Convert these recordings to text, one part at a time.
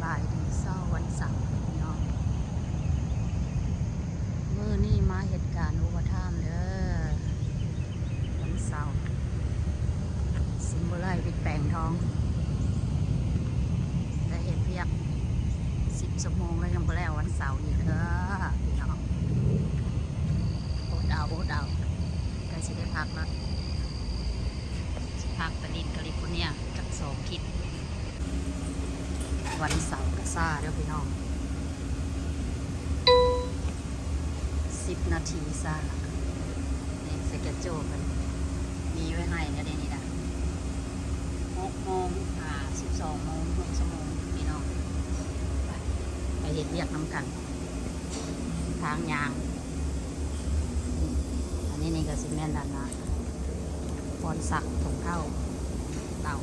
ສະບາຍດີເຊົ້າວັນເສົາພີ່ນ້ອງ, ມື້ນີ້ມາເຮັດການໂອເວີທາມເດີ ວັນເສົາ. ຊິບໍ່ໄດ້ປິດແປງທອງ ໄດ້ເຮັດວຽກສິບຊົ່ວໂມງແລ້ວ ຍັງບໍ່ແລ້ວວັນເສົາອີກເດີພີ່ນ້ອງ. ອົດເອົາ ອົດເອົາ ໃກ້ຊິໄດ້ພັກແລ້ວ ຊິພັກໄປຫຼິ້ນກາລິຟໍເນຍຈັກສອງທິດ. ວັນເສົາກະຊ້າເດີພີ່ນ້ອງ, ສິບນາທີຊ້າ. ນີ້ສະເກດໂຈເພິ່ນມີໄວ້ໃຫ້ແນວເດ້ນີ້ນະ, ຫົກໂມງຫາສິບສອງໂມງ ຫົກຊົ່ວໂມງພີ່ນ້ອງ. ໄປ ໄປເຮັດວຽກນຳກັນ ທາງຍ່າງ. ອັນນີ້ນີ້ກະຊິແມ່ນອັນນະ ບ່ອນຊັກຖົງເທົ້າເຕົາ.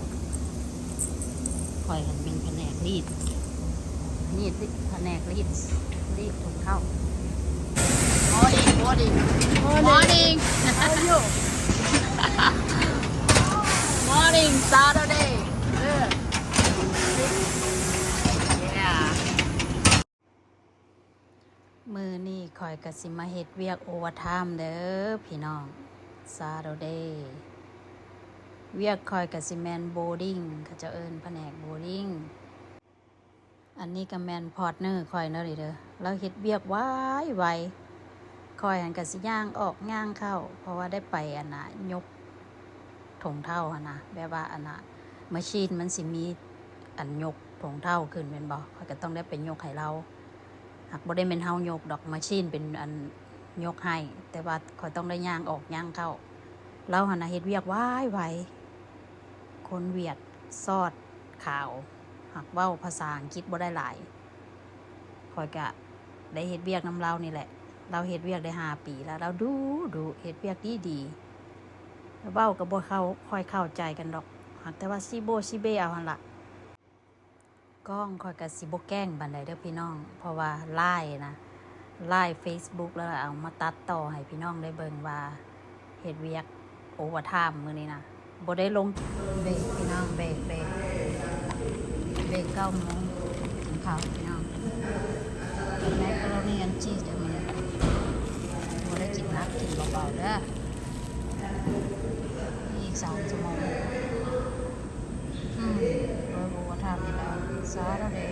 ຂ້ອຍຫັ້ນແມ່ນພະແນກລີດ ລີດ ພະແນກລີດ ລີດຖົງເທົ້າ. Morning, morning, morning. How are you? Morning, Saturday. ເອີ Yeah. ມື້ນີ້ຂ້ອຍກະຊິມາເຮັດວຽກໂອເວີທາມເດີພີ່ນ້ອງ, Saturday. ວຽກຂ້ອຍກະຊິແມ່ນໂບດິງ ເຂົາເຈົ້າເອີ້ນພະແນກໂບດິງ. ອັນນີ້ກະແມ່ນພາດເນີຂ້ອຍເນາະນີ້ເດີ, ລາວເຮັດວຽກໄວໆ. ຂ້ອຍຫັ້ນກະຊິຍ່າງອອກຍ່າງເຂົ້າ ເພາະວ່າໄດ້ໄປອັນນະ ຍົກຖົງເທົ້າຫັ້ນນະ, ແບບວ່າອັນນະ ມາຊີນມັນຊິມີອັນຍົກຖົງເທົ້າຂຶ້ນແມ່ນບໍ່, ຂ້ອຍກະຕ້ອງໄດ້ໄປຍົກໃຫ້ລາວ. ຫາກບໍ່ໄດ້ແມ່ນເຮົາຍົກດອກ, ມາຊີນເປັນອັນຍົກໃຫ້, ແຕ່ວ່າຂ້ອຍຕ້ອງໄດ້ຍ່າງອອກຍ່າງເຂົ້າ. ລາວຫັ້ນນະເຮັດວຽກໄວໆ, ຄົນຫວຽດຊອດຂາວ, ຫາກເວົ້າພາສາອັງກິດບໍ່ໄດ້ຫຼາຍ. ຂ້ອຍກະໄດ້ເຮັດວຽກນຳລາວນີ້ແຫຼະ, ລາວເຮັດວຽກໄດ້ຫ້າປີແລ້ວ, ລາວດຸດຸ ເຮັດວຽກດີໆ. ເວົ້າກະບໍ່ເຂົ້າ ຄ່ອຍເຂົ້າໃຈກັນດອກ, ຫາກແຕ່ວ່າຊີໂບ້ຊີເບ້ເອົາຫັ້ນລະ. ກ້ອງຂ້ອຍກະຊິບໍ່ແກ້ງປານໃດເດີພີ່ນ້ອງ, ເພາະວ່າລາຍນະ ລາຍເຟສບຸກ ແລ້ວເອົາມາຕັດຕໍ່ໃຫ້ພີ່ນ້ອງໄດ້ເບິ່ງວ່າເຮັດວຽກໂອເວີທາມມື້ນີ້ນະ ບໍ່ໄດ້ລົງ. ເບຣກພີ່ນ້ອງ ເບຣກ ເບຣກ ເບຣກເກົ້າໂມງກິນເຂົ້າພີ່ນ້ອງ. ແມັກໂກໂຣນີແອນຊີສເດີມື້ນີ້, ບໍ່ໄດ້ກິນໜັກ ກິນເບົາໆເດີ. ອີກສາມຊົ່ວໂມງ ອືມ ເວີທາມອີກແລ້ວ ຊາດແລ້ວເດ້.